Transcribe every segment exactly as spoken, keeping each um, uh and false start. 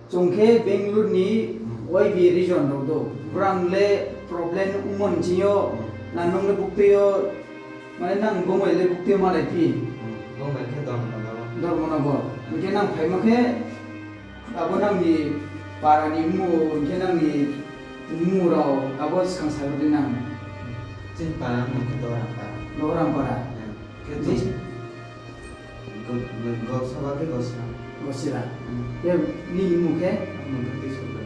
Chung khe Bangalore ni, hmm, Y B A region rao do. Brang le problem ongmo ni ching yo, hmm, nang nung le buktui yo, mane nang gomai le buktui yo malai phi. Hmm, gomai khe Dharmanagar. Dharmanagar. Hing khe nang phaimo khe, abo nang ni para ni mmung, hing khe nang ni mmung rao, abo skang sa di nang. Chini para mmung khe Dohram para. Dohram para. Hmm. Khe ni? Go-, go-, Gosaba khe Gosira. Gosira. Hmm. Khe nini mmung khe? Mmung khe Tisukbai.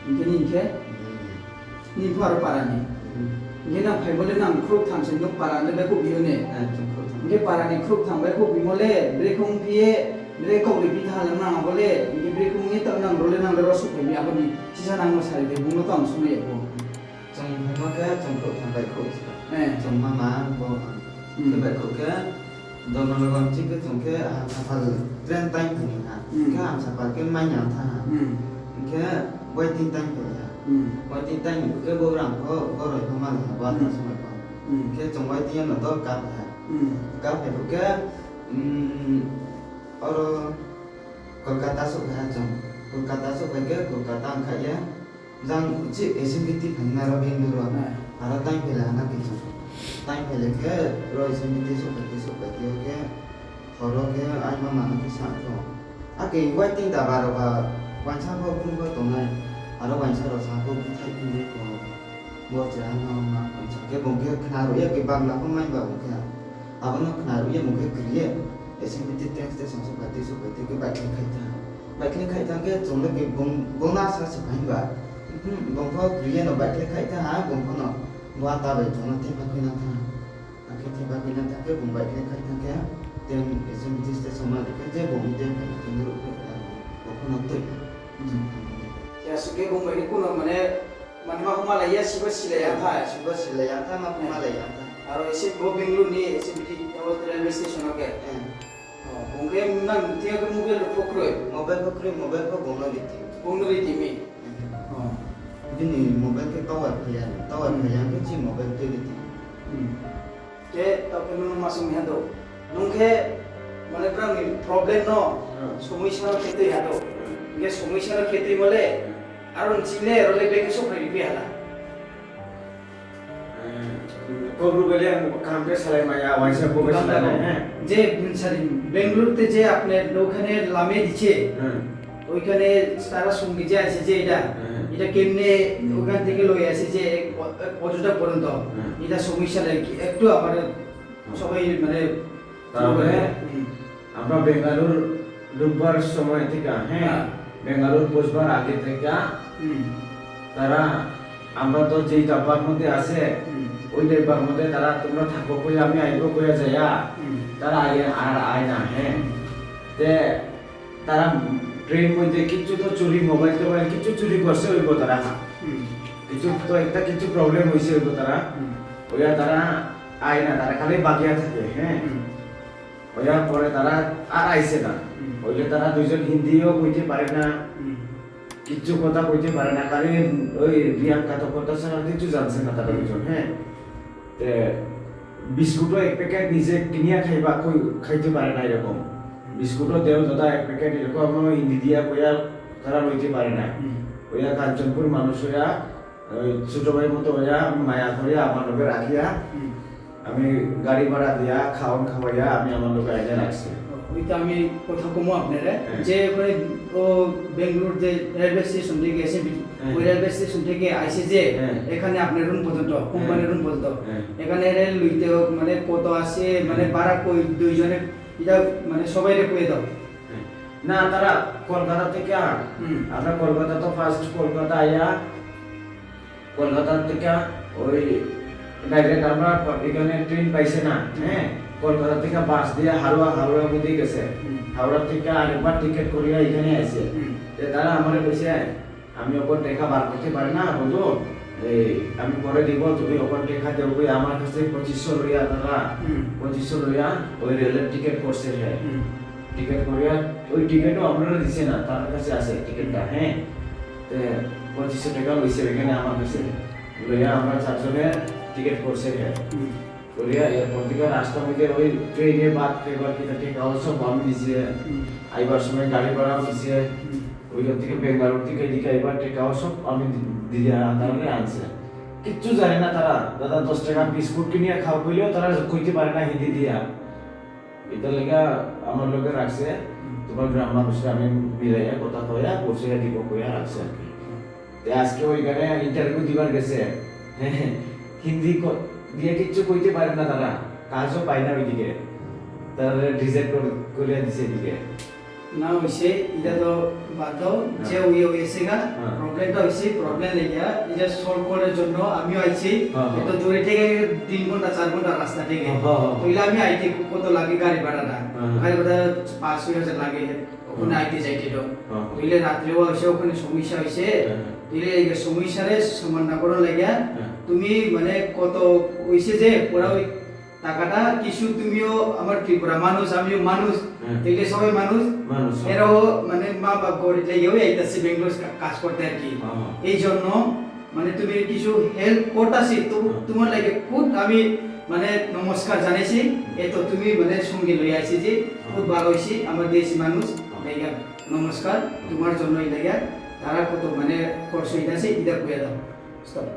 Hing khe nini khe? Hmm. Nini pho aro para ni. Hmm. Hing khe nang phaimo le nang khrouh tham se nung para ni baihkhouh bi yo ne? Eh, chung khrouh tham. Hing khe para ni khrouh tham baihkhouh bimo le, brekhe ongphi ye, brekhe kau ri phi tha lang nang abo le, hing khe brekhe ong ye taoh nang ro le nang le ro souhphai mi abo ni, sisa nang no sari de, bung no tang sung ye bo. Chung phaimo khe chung khrouh tham baihkhouh se. Eh. Chung mama bo. Hmm. Khe baihkhouh khe, Dharmanagar ching khe chung khe Hamsapal train time phai ni ha. Hmm. Khe Hamsapal khe mai yang tha ha. Hmm. Khe waiting time phai ha. Hmm. Waiting time khe bo rang pho, bo roi pho ma ha, bo ata, hmm, somoi pho. Hmm. Khe chung waiting yo no dol ka phai ha. Hmm. Ka phai pho khe, um, oro Kolkata souhphai ha chung. Kolkata souhphai khe Kolkata ongkha ye, jang chih S M P T phai na ro Bangalore wo. Hmm. Aro time phai la na khe chung. Time phai le khe ro S M P T souhphai khe souhphai khe khe horo khe aima mano khe sa kho. Ake waiting da baro ba waisa pho phung pho tongnai. Aro waisa rao sa kho bthai phung kho. Bo chaya no ma kho sa khe bung khe khna ro ye khe bagla pho mai ba bung khe. Abo no khna ro ye bung khe kri ye. S M P T train station souhphai tei souhphai tei khe baikhlai khai tha. Baikhlai khai tha khe chung le khe bung, bung na sa se phai ba. Hmm, bung pho kri ye no baikhlai khai tha ha, bung pho no bo ata bai chung no thepha khui na tha. Akhe thepha khui na tha khe bung baikhlai khai tha khe, train S M P T station ma le khe je bung train phai khe no ruh khe, bung pho no tui. Hmm. Ya, su khe bung bai ni kuno mane, mane ma pho malai ya, sibo silai ya tha. Sibo silai ya tha, ma pho malai ya tha. Aro ese bo Bangalore ni S M P T, abo railway station o khe. Eh. O, bung khe nang thing yo khe mobile rao pho kroi? Mobile pho kroi, mobile pho bung no ri timi. Bung no ri timi? Hmm. O. Bini mobile khe tower phai ya, tower phai ya khe chini mobile tui ri timi. Hmm. Khe taoh khe nung no ma sung ha do. Nung khe, mane, brang ni problem no, hmm, somosya no khe tui ha do. Hmm. Hing khe somosya no khe tuimo le, hmm, aro ni ching le, aro le brekhe souhphai ri phi ha la. Kobru bai le ang kaham khe salai mai ya, waisa bo bai salai nai, he. যে, উম, সরি, বেঙ্গালুরুতে যে আপনার ওখানে লামিয়ে দিচ্ছে, হ্যাঁ। ওইখানে তারা সঙ্গে যে আছে যে এটা, হ্যাঁ। এটা কেমনে, হুম, ওখান থেকে লয়ে আসে যে এক প-, এক পর্যটক পর্যন্ত, হ্যাঁ। এটা সমস্যা নাই কি? একটু আমার, হ্যাঁ। সবাই মানে তার মানে, হুম। আমরা বেঙ্গালুরু ঢুকবার সময় থেকে, হ্যাঁ, হ্যাঁ। বেঙ্গালুরু পৌঁছবার আগে থেকে, হুম। তারা, আমরা তো যেই ডাব্বার মধ্যে আছে, হুম। ওই ডাব্বার মধ্যে তারা, তোমরা থাকো কই, আমি আইবো কই যাইয়া, হুম। তারা আগে আর আয় না, হ্যাঁ। হুম। তে তারা ট্রেন মধ্যে কিছু তো চুরি, মোবাইল টোবাইল কিছু চুরি করছে হইব তারা। হুম। কিছু তো একটা কিছু প্রবলেম হইছে হইব তারা। হুম। ওইয়া তারা আয় না, তারা খালি বাগিয়া থাকে, হ্যাঁ। হুম। ওইয়া পরে তারা আর আইছে না। হুম। ওইলে তারা দুইজন হিন্দিও কইতে পারে না, হুম। কিচ্ছু কথা কইতে পারে না, খালি ওই রিয়াং কাতো কথা ছাড়া কিচ্ছু জানছে না তারা হুম। দুইজন, হ্যাঁ। তে বিস্কুটও এক প্যাকেট নিজে কিনিয়া খাইবা, কই-, খাইতে পারে না এরকম। হুম। বিস্কুটও দেও দাদা এক প্যাকেট, এরকম ইন্ডিয়া কইয়া তারা লইতে পারে না। হুম। ওইয়া কাঞ্চনপুর মানুষ ওইয়া ওই ছোট ভাই মতো ওইয়া আমি মায়া করিয়া আমার লগে রাখিয়া, হুম। আমি গাড়ি ভাড়া দিয়া, খাওন খাওয়াইয়া আমি আমার লগে আইনা রাখছি। ওই তো আমি কথা কমো আপনারে, হ্যাঁ। যে ওখানে ও বেঙ্গালোর যে রেলওয়ে স্টেশন থেকে এসে, হ্যাঁ। ওই রেলওয়ে স্টেশন থেকে আইসে যে হ্যাঁ। এখানে আপনার রুম পর্যন্ত, হ্যাঁ। কোম্পানির রুম পর্যন্ত, হ্যাঁ। এখানে রেল লইতে হোক, মানে কত আসে, মানে হ্যাঁ। ভাড়া কই দুইজনে, এটা মানে সবাইরে কয়ে দাও। হ্যাঁ। না, তারা কলকাতা থেকে, হুম। আমরা কলকাতা তো ফার্স্ট কলকাতা আইয়া, কলকাতা থেকে ওই ডাইরেক্ট আমরা এখানে ট্রেন পাইছে না, হুম। হ্যাঁ, কলকাতা থেকে বাস দিয়ে হাওড়া, হাওড়া অবধি গেছে। হুম। হাওড়া থেকে আরেকবার টিকিট করিয়া এখানে আইছে। হুম। যে তারা আমারে কইছে, "আমি ওখান টেকা বার করতে পারি না, বন্ধু, এই, আমি পরে দিব, তুমি ওখান টেকা দেও।" কই আমার কাছে পঁচিশশো লইয়া তারা, হুম। পঁচিশশো লইয়া ওই রেলের টিকিট করছে, হ্যাঁ। হুম। টিকিট করিয়া, ওই টিকিটও আমরা দিছে না, তার কাছে আছে টিকিটটা, হুম। হ্যাঁ। তে পঁচিশশো টাকা লইছে এখানে আমার কাছে। লইয়া আমরা চারজনে টিকিট করছে, হ্যাঁ। হুম। Korea airport theke রাস্তার মধ্যে ওই ট্রেনে ভাত খাইবার কিনা টেকাও সব আমি দিছি। হুম। আইবার সময় গাড়ি ভাড়াও দিছি। হুম। ওইখান থেকে বেঙ্গালুরু থেকে এদিকে আইবার টেকাও সব আমি দি-, দিয়া তারা আনছে। কিচ্ছু জানে না তারা। দাদা, দশ টাকা বিস্কুট কিনিয়া খাও কইলেও তারা কইতে পারে না হিন্দি দিয়া। এটার লাগি আমার লগে রাখছে, হুম। তোমার গ্রাম মানুষরা আমি মিলাইয়া কথা কইয়া পৌঁছাইয়া দিব কইয়া রাখছে আর কি। হুম। তে আজকে ওইখানে ইন্টারভিউ দিবার গেছে, হিন্দি ক-, দিয়ে কিচ্ছু কইতে পারে না তারা, কাজও পায় না ওইদিকে, তারা রিজেক্ট করে, করে দিছে এদিকে। না হইছে, এটা তো বাদ দাও, হ্যাঁ। যে ওই হয়েছে গা, হ্যাঁ। প্রবলেমটা হইছে, প্রবলেম লেগে, এটা সলভ করার জন্য আমিও আইছি। হ্যাঁ, হ্যাঁ। এত দূরে থেকে তিন ঘন্টা, চার ঘন্টা রাস্তা থেকে। হ্যাঁ, হ্যাঁ, হ্যাঁ। তো এগুলো আমি আইতে কত লাগে গাড়ি ভাড়াটা? হ্যাঁ, হ্যাঁ। গাড়ি ভাড়া পাঁচ ছয় হাজার লাগে, ওখানে হ্যাঁ। আইতে যাইতে তো। হ্যাঁ, হ্যাঁ। তো এগুলো রাত্রেও হইছে, ওখানে সমস্যা হইছে। হ্যাঁ, হ্যাঁ। তো এগুলো এই যে সমস্যারে সমাধান করার লাগে, হ্যাঁ। তুমি মানে কত হইছে যে ওরা ওই টাকাটা কিছু তুমিও আমার ত্রিপুরা মানুষ, আমিও মানুষ, হ্যাঁ। তাইলে সবাই মানুষ। মানুষ, হ্যাঁ। এরাও মানে মা বাপ গরিব লেগেও আইতাছে ব্যাঙ্গালোর কা-, কাজ করতে আর কি। হ্যাঁ, হ্যাঁ। এই জন্য মানে তুমি কিছু হেল্প করতাছি, তো হ্যাঁ। তোমার লাগে খুব আমি মানে নমস্কার জানাইছি। এত তুমি মানে সঙ্গে লই আইছি যে খুব হ্যাঁ। ভালো হইছি, আমার দেশি মানুষ। হ্যাঁ। লেগে নমস্কার, তোমার জন্য এই লেগে তারা কত মানে খরচ হইতাছে, এটা কইয়া দাও। Stop.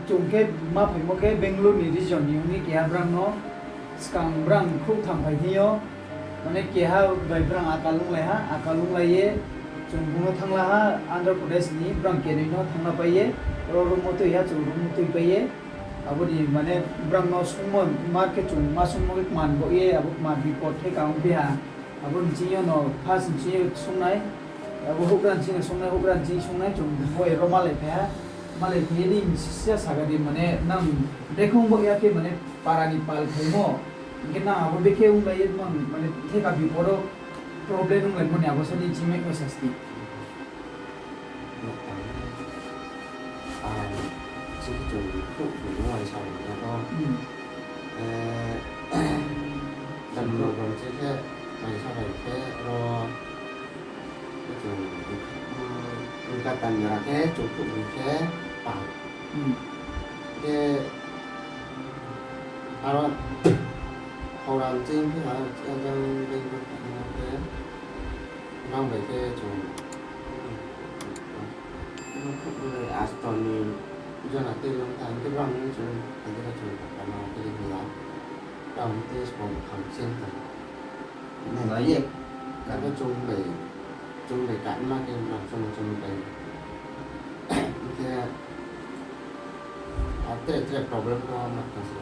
Chung khe ma phaimo khe Bangalore ni region ni ong ni keha brang no skang brang khrouh tham phai thing yo, mane keha bai brang akalunglai ha, akalunglai ye chung bung no thanngla ha, Andhra Pradesh ni brang kenoi no thanngla pai ye, ro room wo tui ha, chung room wo tui pai ye, abo ni mane brang no sungmo ma khe chung ma sungmo khe kman bo ye, abo kman bipot khe ka ong phi ha. Abo ni ching yo no first ni ching yo sungnai, abo houhgra ni ching yo sungnai, houhgra ni ching sungnai, chung bo ero malai phai ha, malai phai ye ni sisa saga di mane nang bekhong bo ya khe mane para ni pal phaimo, hing khe nang abo bekhe onglai ye mang mane theka bipod wo problem onglaimo ni abo sa ni ching mai ko sasti. Ang chini chung khrouh ni uaisa rao no, hmm, eh, Dharma Gom chini khe uaisa bai khe ro, chung, um, Katan jora khe chung khrouh ni khe pal. Hmm. Khe aro Hauram chini khe aro chini jang bai khe, brang bai khe chung Astor ni jona tei long tha, hing khe brang ni chung, hing khe chung kama tei hing ya. Brang tei sbo kham chen tha. Nai ye. Kabo chung bai, chung bai ka ma khe brang chung, chung bai. Hing khe a tre tre problem ko ma kha se.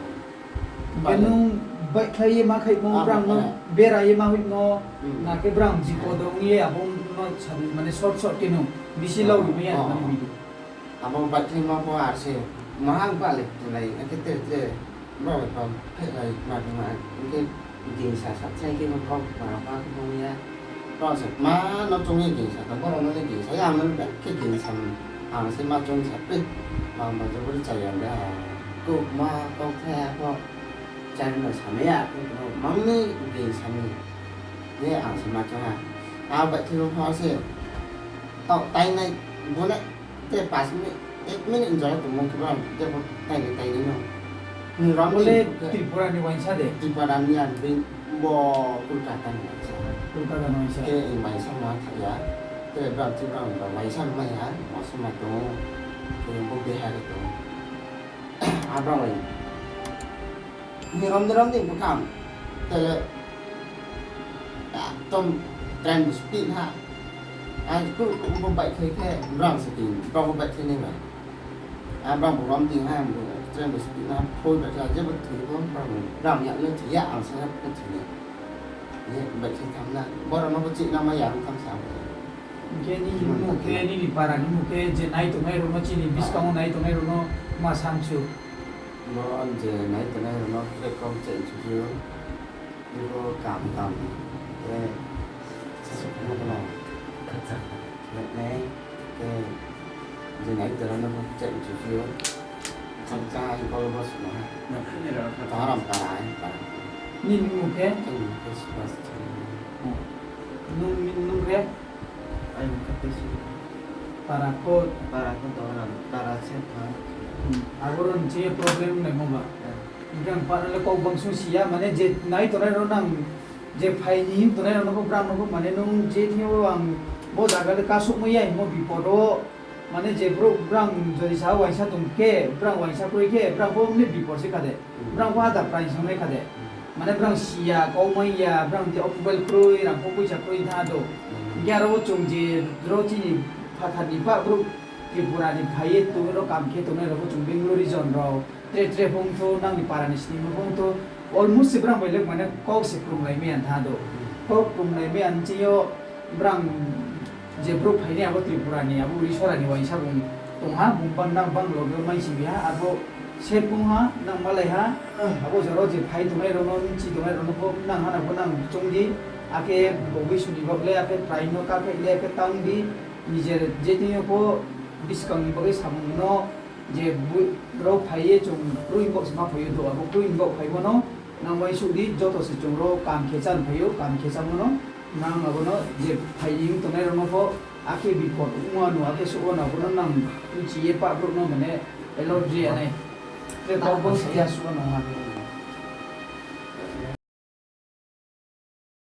Hing khe nung baihkhlai ye ma khaimo, ah, brang no, ah, bera ye ma hoihmo, hmm, na khe brang bipod ong ye abo no sadi, mane short short khe nung bisi, ah, lau ri mai ya, ah, mane video. Abo baihkhlaimo pho ar se, mahang ba le tulai, akhe tre tre, brao pho phehlai ma ma, hing khe gingsa sa chai khe no kau ma ma khe ong ya. Brao se ma no chung ye gingsa tong, brao no le gingsa ya, ang no le khe gingsa, ang se ma chung sa pe, ma ma jabor chaya de, ko ma kau khe ya pho. Chari no samai ya, mang ni gingsa ni. Ye ang se ma chung ha. A baihkhlai no pho se. Tao tai nai, bo le, te pas minute, ek minute jora tongmo khe ba, te bo tai nai, tai nai no. Ni ram bole ni, Tripura ni uaingsa de? Tripura ni ang bini bo Kolkata ni uaingsa. Kolkata ni uaingsa. Ke ang uaingsa ma thai ya. Te bram chi bram ba uaingsa ma ya, ma suma tong. Ke bo Bihar tong. Abrang bai. Ni rom ni rom ni bkam. Tele. Ekdom train bo speed ha. Ai, ku, ku, bo baihkhlai khe, brang se ting, brang bo baihkhlai nai bai. A, brang bo rom ting ha, bo train bo speed ha, phoi bai khe, je bo thoi bo, brang bo, brang ya le thoi ya, ang sa ya bo thoi ya. Ye, baihkhlai tham na, borok no bo chih na ma ya, ang tham sa bo. Hing khe nini mmung khe, nini para ni mmung khe, je nai tongnai rao no, chini buskang wo nai tongnai rao no ma samchu. Bo je nai tongnai rao no khe kom chengchu phi ou. Bo kam kam khe sasuk no bono nai khe je nai tongnai rao no chengchu phi ou. Chang chang ai kol bo sma. Taram para ai para. Nini mmung khe? Nini mmung khe? Nung, nung khe? Ai, nung khe tei si. Para kho? Para kho to ram, para se tha. Abo rao ni chini problem onglaimo ba. Hing khe ang pah no le kau bangso si ya, mane je nai tongnai rao nang, je phai ni hing tongnai rao no pho, brang no pho, mane nung je thing yo ang bo zaga le kasouhmai ya hingmo bipod wo, mane je brouh brang jodi sa uaingsa tong khe, brang uaingsa kroi khe, brang pho mne bipod se kha de. Brang pho ada prai songnai kha de. Mane brang si ya, kau mai ya, brang je mobile kroi, rang pho poicha kroi tha do. Hing khe aro wo chung je ro chini phathar ni pah brouh Tripura ni phai ye tong ro kam khe tongnai rao pho chung Bangalore region rao, tre tre phung tho, nang ni para ni sning no phung tho, almost se brang bai le mane kau se krunglai mai ya tha do. Kau krunglai mai ya chini yo brang je brouh phai nai abo Tripura ni, abo Orisora ni uaingsa bung tong ha, bung bang nang bang loge mai si bi ha, abo se phung ha, nang malai ha, abo jora je phai tongnai rao no, nchi tongnai rao no pho nang ha na pho nang choung di, akhe bo boi suni bak le, akhe prai no ká khe le, akhe tang di, nijer je thing yo pho buskang ni bagoi samung no, je brouh phai ye chung kroi bak se ma phai ou do, abo kroi bak phaimo no nang uaingsouh di, joto se chung ro kam khe chá phai ou, kam khe chámo no, nang abo no je phai ni hing tongnai rao no pho, akhe bipod ong wa no, akhe souh wa no, abo no nang bchi ye pah brouh no mane alert ri ya nai. Tre kau bang sa ya suh wa no ha khe.